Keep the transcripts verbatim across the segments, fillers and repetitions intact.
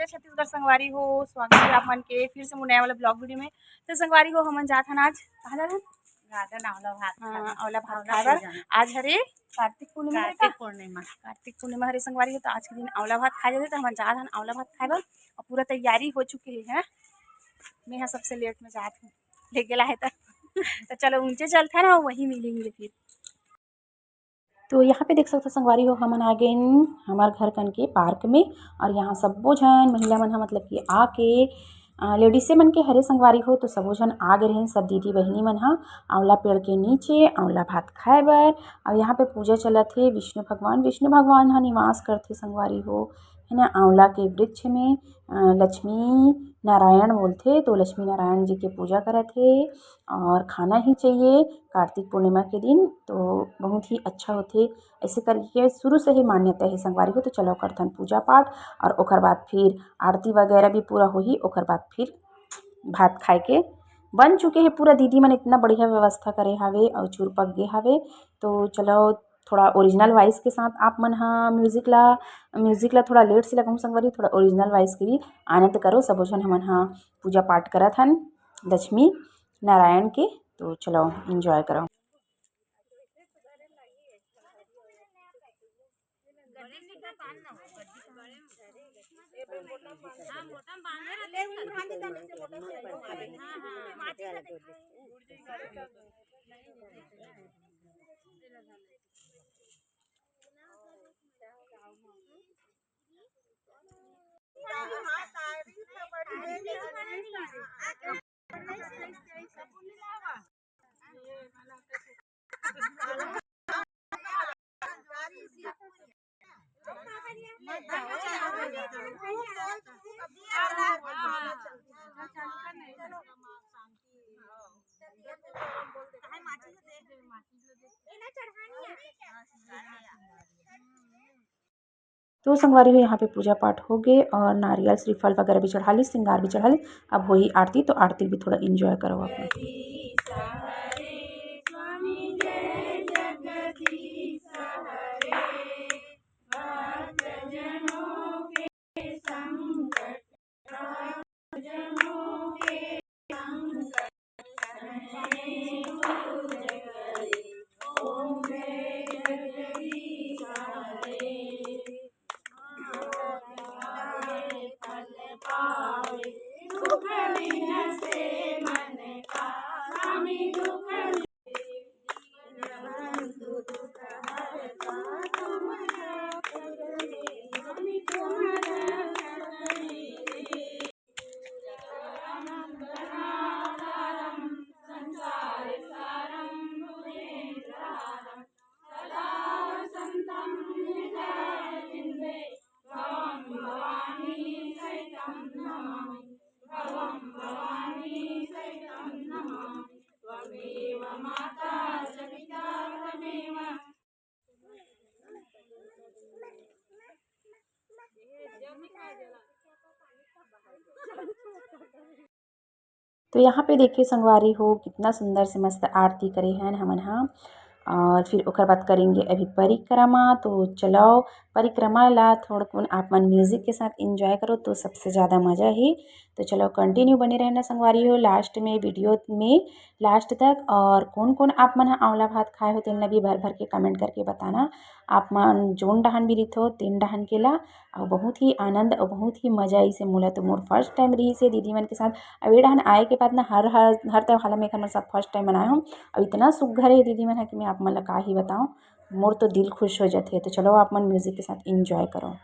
जय छत्तीसगढ़ संगवारी हो, स्वागत हे आप मन के फिर से मोर नया वाला vlog video में। तो संगवारी हो, हमन जात हन आज, कहाँ जात हन? Garden आंवला भात हाँ, खाए। आंवला भात आंवला खाए बर। पूजन। आज हरे कार्तिक पूर्णिमा हे का? कार्तिक पूर्णिमा। कार्तिक पूर्णिमा हरे संगवारी हो, तो आज के दिन आंवला भात खाए जाथे, तो हमन जात हन आंवला भात खाए बर। और पूरा तैयारी हो चुके हे, है ना? मैं हा सबसे late में जात हूँ, ले गेला है तो। तो चलो उनसे चलते हैं ना, वहीं मिलेंगे फिर। तो यहाँ पे देख सकते हो संगवारी हो, हमन आ गए हमार घर कन के park में। और यहाँ सब्बो झन महिला मन ह, मतलब कि आके, अ, ladies मन के हरे संगवारी हो, तो सबो झन आ गए रहेन, सब दीदी बहिनी मन ह आंवला पेड़ के नीचे आंवला भात खाए बर। और यहाँ पे पूजा चलत हे विष्णु भगवान, विष्णु भगवान ह निवास करथे संगवारी हो, है ना, आंवला के वृक्ष में। अ, लक्ष्मी नारायण बोलथे, तो लक्ष्मी नारायण जी के पूजा करत हे और खाना ही चाहिए कार्तिक पूर्णिमा के दिन, तो बहुत ही अच्छा होथे। ऐसे करके शुरू से ही मान्यता हे संगवारी हो। तो चलो करथन पूजा पाठ और ओकर बाद फिर आरती वगैरह भी पूरा होही, ओकर बाद फिर भात खाए के बन चुके हे पूरा। दीदी मन इतना बढ़िया व्यवस्था करे हावे और चुरपक गे हावे। तो चलो थोड़ा original voice के साथ आप मन हा music ला, music ला थोड़ा late से लगाऊँ संगवारी, थोड़ा original voice के भी आनंद करो। सबो झन हमन हा पूजा पाठ करत हन लक्ष्मी नारायण के, तो चलो enjoy करो। तो संगवारी हो, यहाँ पे पूजा पाठ हो गे और नारियल श्रीफल वगैरह भी चढ़ा ली, श्रृंगार भी चढ़ा ली। अब होही आरती, तो आरती भी थोड़ा enjoy करो आप लोग। तो यहाँ पे देखिए संगवारी हो, कितना सुंदर से मस्त आरती करे हन हमन हा। और फिर ओकर बाद करेंगे अभी परिक्रमा। तो चलो, परिक्रमा ला थोड़कुन आप मन music के साथ enjoy करो, तो सबसे ज़्यादा मज़ा ही। तो चलो, continue बने रहना संगवारी हो last में, video में last तक। और कौन कौन आप मन ह आंवला भात खाए हो, तेन ला भी भर भर के comment करके बताना। आप मन जोन डहान भी रहिथो, तेन डहान के ला, अउ बहुत ही आनंद अउ बहुत ही मजा आइस हे मोला। तो मोर first time रहिस हे दीदी मन के साथ। अउ ए डहान आए के बाद ना हर, हर, हर त्योहार में एक हमर साथ first time मनाए हूँ। अउ इतना सुग्घर हे दीदी मन ह कि मैं आप मन ला का ही बताऊँ, मोर तो दिल खुश हो जाथे। तो चलो आप मन music के साथ enjoy करो।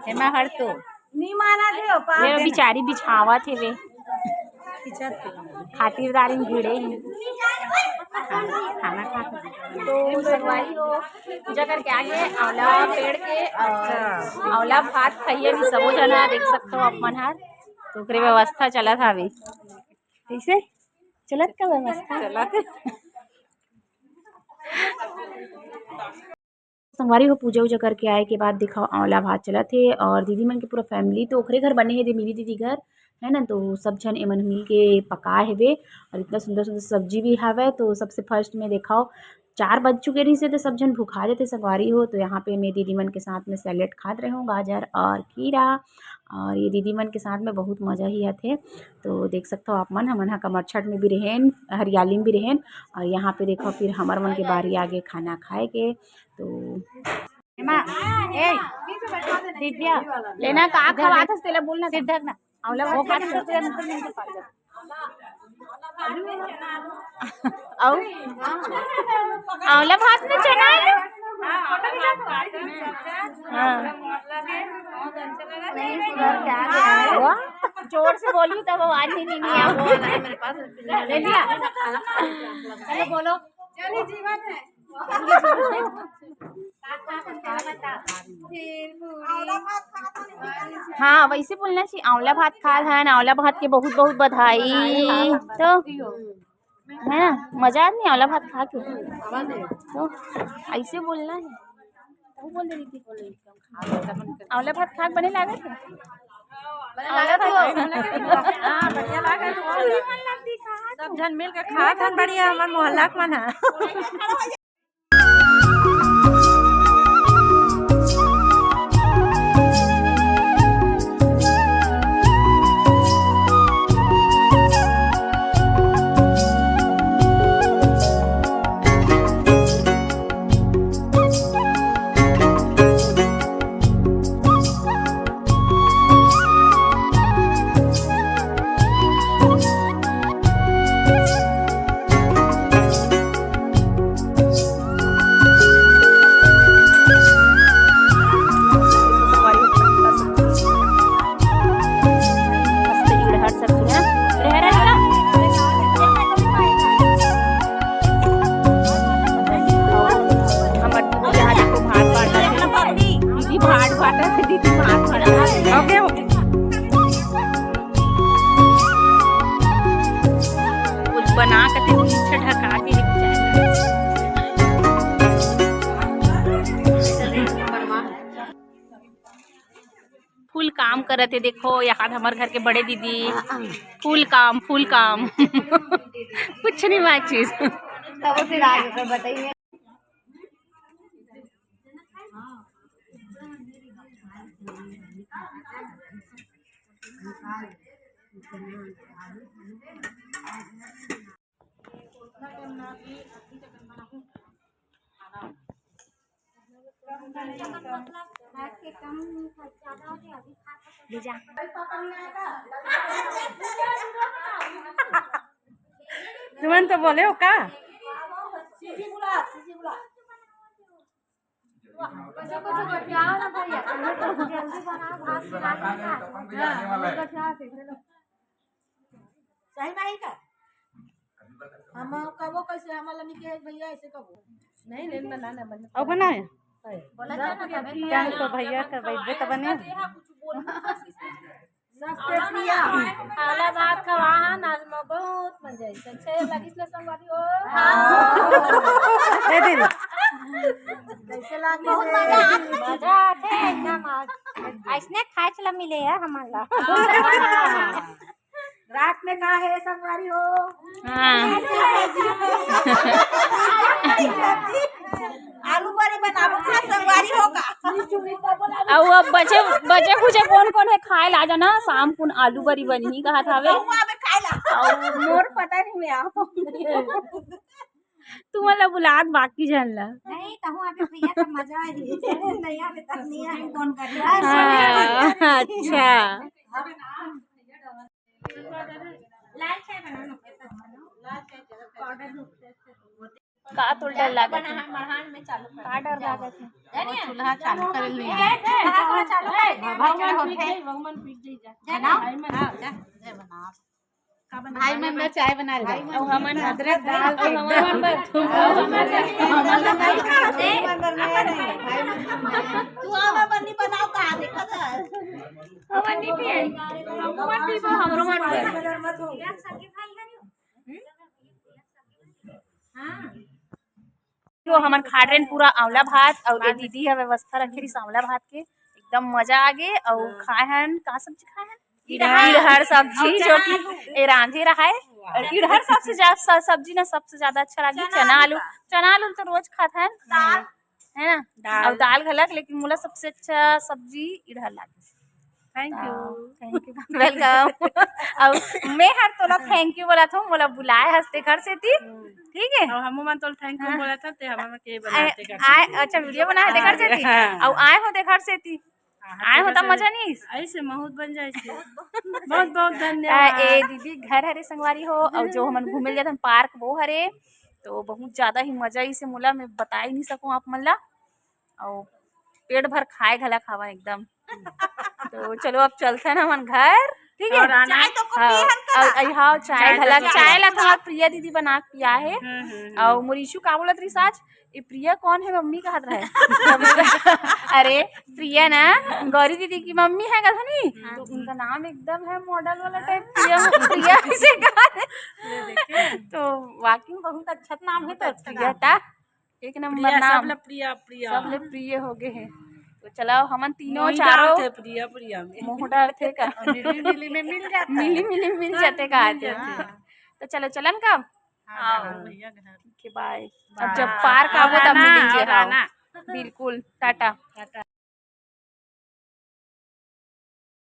हेमा हर तो। नी माना दे, ओ पाप ये दे। बेचारी बिछावत हे वे। खातिरदारी में भिड़े हैं। खाना खा के। तो संगवारी हो, पूजा करके आ गए। आंवला पेड़ के, अ, आंवला भात खाइए अभी सबो जना, देख सकते हो आप मन हर। तो ओकरे व्यवस्था चलत हावे। कैसे चलत का व्यवस्था? चलत। संगवारी हो, पूजा उजा करके आए के बाद दिखाओ, आंवला भात चलत हे और दीदी मन के पूरा family तो ओखरे घर बने हे, दे मेरी दीदी घर है ना, तो सब झन एमन मिल के पकाए हेबे और इतना सुंदर सुंदर सब्जी भी हवय। तो सबसे first में दिखाओ, चार बज चुके रहिस हे, तो सब झन भुखा जाते संगवारी हो। तो यहाँ पे मैं दीदी मन के साथ में salad खात रहे हूँ, गाजर और खीरा, और ये दीदी मन के साथ में बहुत मजा ही आथे। तो देख सकते हो आप मन, हमन ह कमरछठ में भी रहेन, हरियाली में भी रहेन, और यहाँ पे देखो फिर हमर मन के बारी आगे खाना खाए के। तो एमा, ए, दिव्या, लेना का खवात हस, तेला बोलना। सिर ढकना। आंवला वो भात खात हस। अउ आंवला भात में चना है। हाँ। वाह, जोर से बोलियो तब आवाज नहीं, नहीं आवे। ले लिया। चलो बोलो। हाँ, वैसे बोलना चाहिए, आंवला भात खात हन, आंवला भात के बहुत बहुत बधाई। तो है ना, मजा आत नहीं आंवला भात खा के? तो ऐसे बोलना है। वो बोल दे रही थी, आंवला भात खा के बने लागत है? आंवला भात। हाँ, बढ़िया लागत है। सब झन मिल के खात हन, बढ़िया, हमर मोहल्ला के मन है। मस्त इड़हर सब्जी है। रहर है ना? हमर दीदी यहाँ देखो भात बांटत हे। दीदी भात बांटत हे, दीदी भात बांटत हे। ओके, ओके। कुछ बना के ते पीछे ढका के ही जाए। फुल काम करत हे, देखो, यहाँ हमर घर के बड़े दीदी। फुल काम, फुल काम। कुछ नहीं बातचीत। तब फिर आगे कोई बताइए। तुमन तो बोले हो का? सही नहीं का? हम कबो कैसे हमला निके भैया ऐसे कबो। नहीं, नहीं, ना, ना, ना, बन अब बनाए? बोला जाना तबे। क्या तो भैया का बैठबे तो बने। सबके प्रिय। आंवला भात खवा हन, आज मैं बहुत मजा आई। अच्छा लगिस ना संगवारी हो? हाँ। ए दीदी। कैसे लागे? बहुत मजा आथे। मजा आथे एकदम आज। ऐसने खाए चला मिले है हमला। हाँ। रात में का है संगवारी हो? हाँ। आलू बरी बनाबो का संगवारी हो का? अउ अब बचे, बचे खुचे कोन कोन हे खाए ला जाना, शाम कुन आलू बरी बनही कहत हावे। कहूँ आबे खाए ला। अउ मोर पता नहीं मैं आप। तुमन ला बुलात बाकी झन ला। नहीं, तहूँ आबे भैया का मजा ही। नहीं आबे तब नहीं आए। कौन करे? हाँ, अच्छा। लाल चाय बना लो, कैसा बना लो? लाल चाय, पाउडर दूध से। का तोर डर लागत हे? का डर लागत हे? चूल्हा चालू करे ले। भगवान पीट जाई, भगवान पीट जाई जा। बनाओ। हाँ, जा, जा बनाओ। भाई मन बर चाय बना ले। अउ हमन अदरक डाल के हमन बर। तू आवा बन्नी बनाओ का देखत हस। हमन नहीं पिए। हमन पीबो, हमरो मन बर। जो हमन खाए रहेन पूरा आंवला भात, अउ ये दीदी ह व्यवस्था रखे रहिस आंवला भात के, एकदम मजा आ गे। अउ खाए हन, का सब्जी खाए हन? इरहर। इरहर सब्जी, जो कि ए रांधे रहाय। अउ इरहर सबसे ज्यादा स-, सब्जी ना सबसे ज्यादा अच्छा लागे। चना आलू, चना आलू तो रोज खात हन, है ना? अउ दाल घलक, लेकिन मोला सबसे अच्छा सब्जी इरहर लागे। Thank you। Thank you, welcome। अउ मैं हर तोला thank you बोलत हूँ, मोला बुलाए हस तेखर सेती, ठीक है? अउ हमू मन तोला thank you बोलत हन, ते हमन के आए, बनाते कर आए, अच्छा, video बनाए तेखर सेती। हाँ। अउ आए हो तेखर सेती। हाँ, आए हो तेखर तब से मजा नहीं? ऐसे बहुत बन जाए छे। बहुत, बहुत धन्यवाद। ए दीदी घर हरे संगवारी हो, अउ जो हमन घूमे जाथन park वो हरे, तो बहुत ज्यादा ही मजा इसे मोला मैं बता ही नहीं सकूँ आप मन ला। अउ पेट भर खाए घला खावा एकदम। तो चलो अब चलथन हमन घर, ठीक है? अउ आना चाय तो को हाँ, पिए हन का? अउ, अउ हाँ, चाय घला, तो चाय ला तो हमर प्रिया दीदी बना के पिया है। हम्म, हम्म, हम्म। अउ मोर ईशु का बोलत रहिस आज, "ये प्रिया कौन है मम्मी?" कहत रहे। अरे प्रिया ना गौरी दीदी की मम्मी है, कहत हनी? तो उनका नाम एकदम है model वाला type, प्रिया, प्रिया से कहा। तो वाकई में बहुत अच्छा नाम है तो प्रिया ता। एक नंबर प्रिया, नाम। सबले प्रिय, प्रिय। सबले प्रिय हो गए हैं। तो चलो हमन तीनों मोही चारों डालथे प्रिय, प्रिय में। मोह डालथे का? मिली मिली में मिल जाता है। मिली मिली मिल हाँ, जाते का मिल आते हैं। जाते हैं। तो चलो चलन का? हाँ, हाँ। भैया घर। ठीक है, bye। अब bye। जब park आबो तब आना, मिलेंगे। अब हाँ। आना। बिल्कुल, टाटा। टाटा।